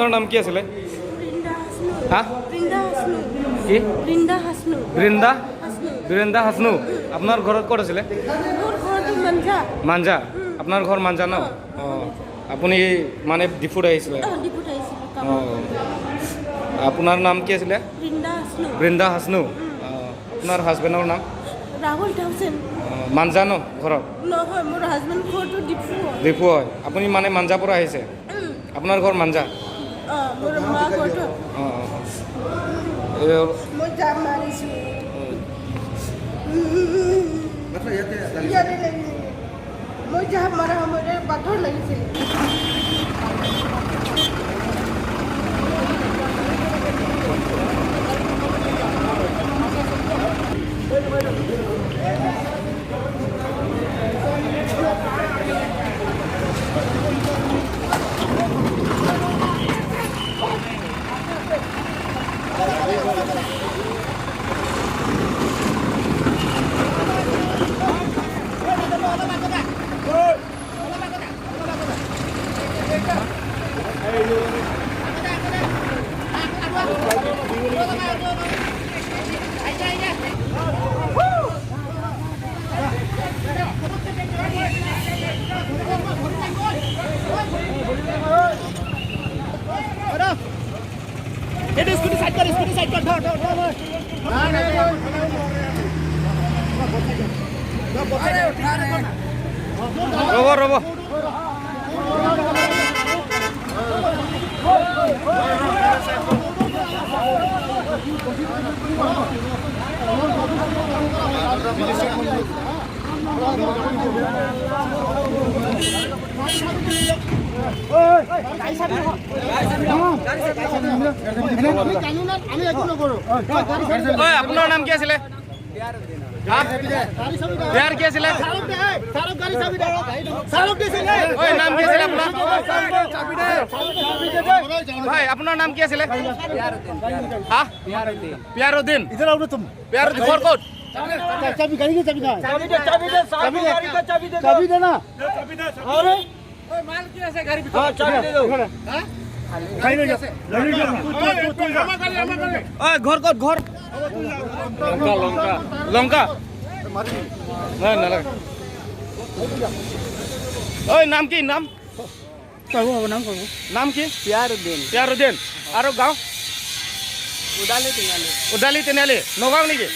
আপোনাৰ নাম কি আছিলে? বৃন্দা হাসনু। হা? বৃন্দা হাসনু। কি? বৃন্দা হাসনু। বৃন্দা। হাসনু। বৃন্দা হাসনু। আপোনাৰ ঘৰত ক'ত আছিলে? মোৰ ঘৰটো মঞ্জা। মাঞ্জা। আপোনাৰ ঘৰ মাঞ্জা ন? অঁ, আপুনি মানে ডিফুত আহিছিলে? অঁ, ডিপুত আহিছিলোঁ কাম। অঁ, আপোনাৰ নাম কি আছিলে? বৃন্দা হাসনু। বৃন্দা হাসনু। অঁ, আপোনাৰ হাজবেণ্ডৰ নাম? ৰাহুল থাউচেন। অঁ, মাঞ্জা ন ঘৰত? নহয়, মোৰ হাজবেণ্ড ঘৰটো ডিফু হয়। ডিফু হয়। আপুনি মানে মাঞ্জাৰ পৰা আহিছে? আপোনাৰ ঘৰ মাঞ্জা? অঁ, মোৰ মা ঘৰটো। অঁ অঁ অঁ। মই জাপ মাৰিছোঁ। ইয়াতে লাগিছে। মই জাপ মৰা সময়তে পাথৰ লাগিছিল। ৰ'ব ৰ'ব। ঐ, আপোনাৰ নাম কি আছিলে? হা? ইয়াৰ কি আছিলে? ঐ, নাম কি আছিলে আপোনাৰ? ভাই, আপোনাৰ নাম কি আছিলে? হা, পিয়াৰুদ্দিন। इधर आओ ना तुम। পিয়াৰুদ্দিন, ঘৰ ক'ত? चाबी, गाड़ी की चाबी कहाँ है? चाबी दे, चाबी दे, चाबी गाड़ी का चाबी दे, चाबी दे ना। अरे माल की ऐसे गाड़ी, हां चाबी दे दो। गाड़ी ले जा, गाड़ी ले जा। ঐ, ঘৰ ক'ত? ঘৰ লংকা। লংকা, লংকা। নাই, নালাগে। ঐ, নাম কি? নাম? নাম কব। নাম কি? পিয়াৰুদ্দিন। পিয়াৰুদ্দিন। আৰু গাঁও? উদালি তিনিআলি। উদালি তিনিআলি, নগাঁও নেকি?